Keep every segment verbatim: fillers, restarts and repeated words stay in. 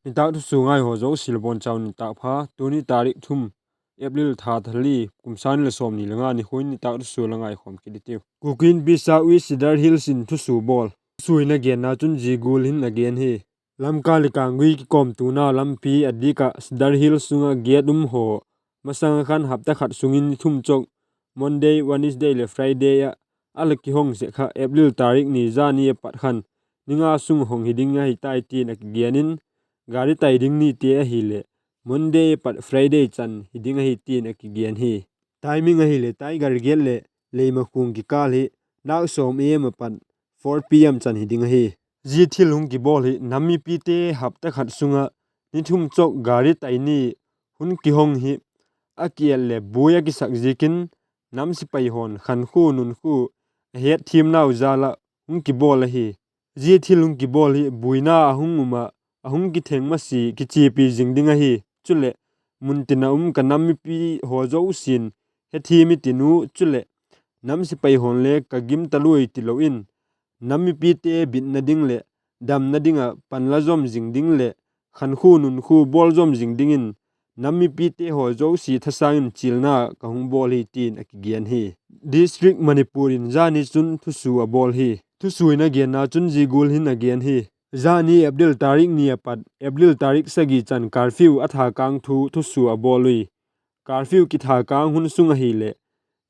Nitâk thusua ngai haw zosia le bawn chau nitâk pha. Tuni tarik thum, April tha thali, kum sâng ni le sawmni le nga ni hun nitâk thusua la ngaikhawm kit i tiu. Kuki Inpi South East Cedar Hills in thusua bawl. Thusua in a genna chun zia gual hin a gen hi. Lamka leh Kanggui kikawmtuana lampi a dik ah Cedar Hills sung ah gate um haw masang ah khan hapta khat sung in ni thum chawk, Monday, Wednesday leh Friday ah a la kihong sek kha April tarik ni zani a pat khan ni nga sung hong hi ding ahi tai tin a kigen in, gari tai ding nite ahileh Monday a pat Friday chan hi ding ahi tin a kigen hi. Timing ahileh Tiger Gate leh Leimakhuang kikâl hi nitâk sawm am a pat four P M chan hi ding ahi. Zia thil hung kibawl hi nam mipite hapta khat sung ah ni thum chawk gari tai ni hun kihong hi a kiet leh buai a kisak ziakin nam sipai haw'n khankhua nunkhua a hetthiamnau jal ah hung kibawl ahi. Zia thil hung kibawl hi buaina a hung um ah a hung kitheng masia kichiapi zing ding ahi. Chuleh, muntin a um ka nam mipi haw zosia'n hethiam i tin u, chuleh nam sipai haw'n le ka gim taluai tilo in, nam mipite bitna ding leh damna ding ah panla zawm zing ding leh khankhua nunkhua bawl zawm zing dingin nam mipite haw zosia thasâng in chialna ka hung bawl hi tin a kigen hi. District Manipur in zani chun thusua a bawl hi. Thusua in a genna chun zia gual hin a gen hi. Zani April tarik ni a pat April tarik sagi chan curfew a thakâng thu thusua a bawl ui. Curfew kithakâng hun sung ahileh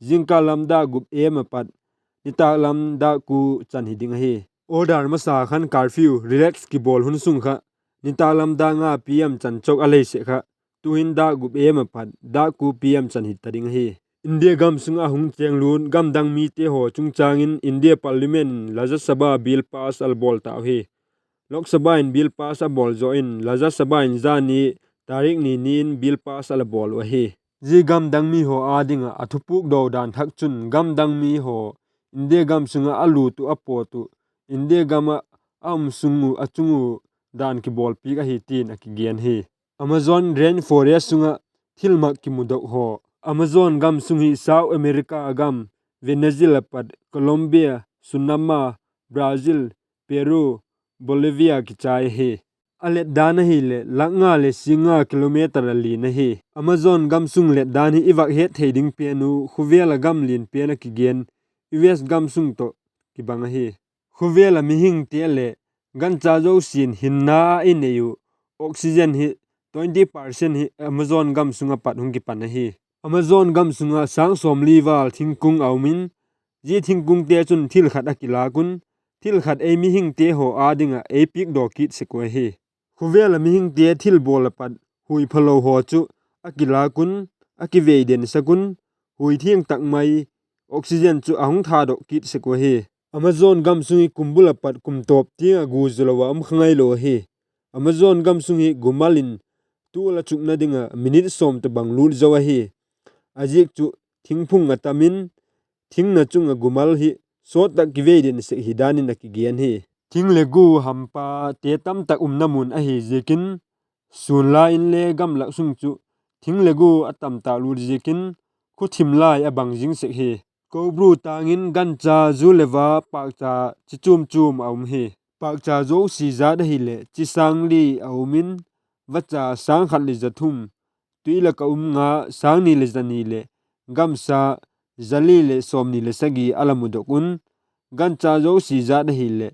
zingkal lam dâk gup am a pat nitâk lam dâk kua chan hi ding ahi. Order masa khan curfew relax kibawl hun sung kha nitâk lam dâk nga P M chan chawk a lei sek kha, tu'hin dâk gup am a pat dâk kua P M chan hi ta ding ahi. India gam sung ah hung chêng lut gam dang mite haw chungchâng in India Parliament in Rajya Sabha bill pass a la bawl tau hi. Lok Sabha in bill pass a bawl zaw in Rajya Sabha in zani tarik ni ni in bill pass a la bawl uh ahi. Zia gam dang mi haw â ding ah a thupukdaw dan thak chun gam dang mi haw India gam sung ah a lût uh a pawt uh India gam ah a um sung uh a chung uh dan kibawlpiak ahi tin a kigen hi. Amazon rainforest sung ah thilmak kimudok haw. Amazon gam sung hi South America gam Venezuela pat Colombia, Suriname, Brazil, Peru, Bolivia kichai ahi. A let dan ahileh lak nga leh sîng nga kilometer a lian ahi. Amazon gam sung let dan hi i vak het thei ding pen uh khawvel ah gam lian pen a kigen U S gam sung tawh kibang ahi. Khawvel ah mihingte leh gancha zosia'n hinna a i nei uh oxygen hi twenty percent hi Amazon gam sung ah pat hung kipan ahi. Amazon gam sung ah sâng sawmli val thingkung a um in, zia thingkungte chun thil khat a kilâk un, thil khat ei mihingte haw â ding ah ei piakdaw kit sek uh ahi. Khawvel ah mihingte thilbawl ah pat hui phalo haw chu a kilâk un, a kivei densak un, hui thiang tak mai oxygen chu a hung thadok kit sek uh ahi. Amazon gam sung hi kumbul ah pat kum tawp tiang ah gu zu lo ah um kha ngailo ahi. Amazon gam sung hi gumal in tual a chukna ding ah minute sawm tawhbang lût zo ahi. A ziak chu thingphung a tam in, thingna chung ah gumal hi sawt tak kivei den sek hi dan in a kigen hi. Thing le gu hampate tamtak umna mun ahi ziakin, sûn lai inle gamlak sung chu thing le gu a tam ta lût ziakin, khuthim lai a bang zing sek hi. Kobru tâng in gancha zu le va pâkcha chi chuam chuam a um hi. Pâkcha zosia jat ahileh chi sâng li a um in, vacha sâng khat leh za thum, tui lak ah um nga sâng ni leh za ni leh gamsa za li leh sawmni leh sagi a la mudok un, gancha zosia jat ahileh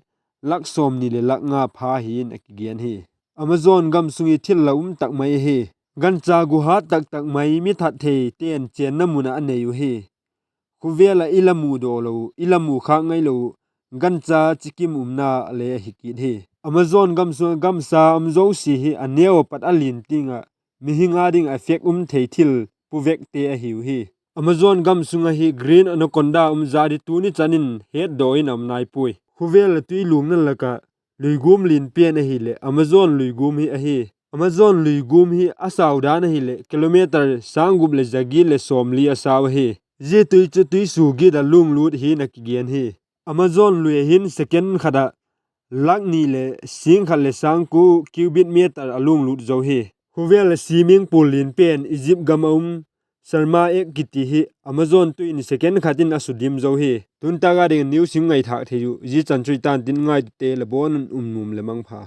lak sawmni leh lak nga pha hi'n a kigen hi. Amazon gam sung hi thil la um tak mai ahi. Gancha gu hat tak tak mai mi that theite'n chênna mun ah a nei uhi. Khawvel ah i la mudaw lo uh, i la mu khâk ngailo uh gancha chikim umna le ahi kit hi. Amazon gam sung ah gamsa um zosia hi a neu a pat a lian tiang ah mihing â ding ah effect um thei thil pu vekte ahiu hi. Amazon gam sung ahi green anaconda um jat hi tuni chan in hetdaw in a um nai puai. Khawvel ah tui luangna lak ah luiguam lian pen ahileh Amazon luiguam hi ahi. Amazon luiguam hi a sau dan ahileh kilometer sâng gup leh za giat leh sawmli a sau ahi. Zia tui chu tuisuagiat ah luanglut hi'n a kigen hi. Amazon lui ah hin second khat ah lak ni leh sîng khat leh sâng kua cubic meter a luanglut zo hi. Khawvel ah siming pul lian pen Egypt gam ah um Sharm el-Sheikh kiti hi Amazon tui in second khat in a sudim zo hi. Tun tâk â ding news sim ngaithâk thei uh zia chan chu i tan tin, ngaitute la bawn un um nuam leh mangpha.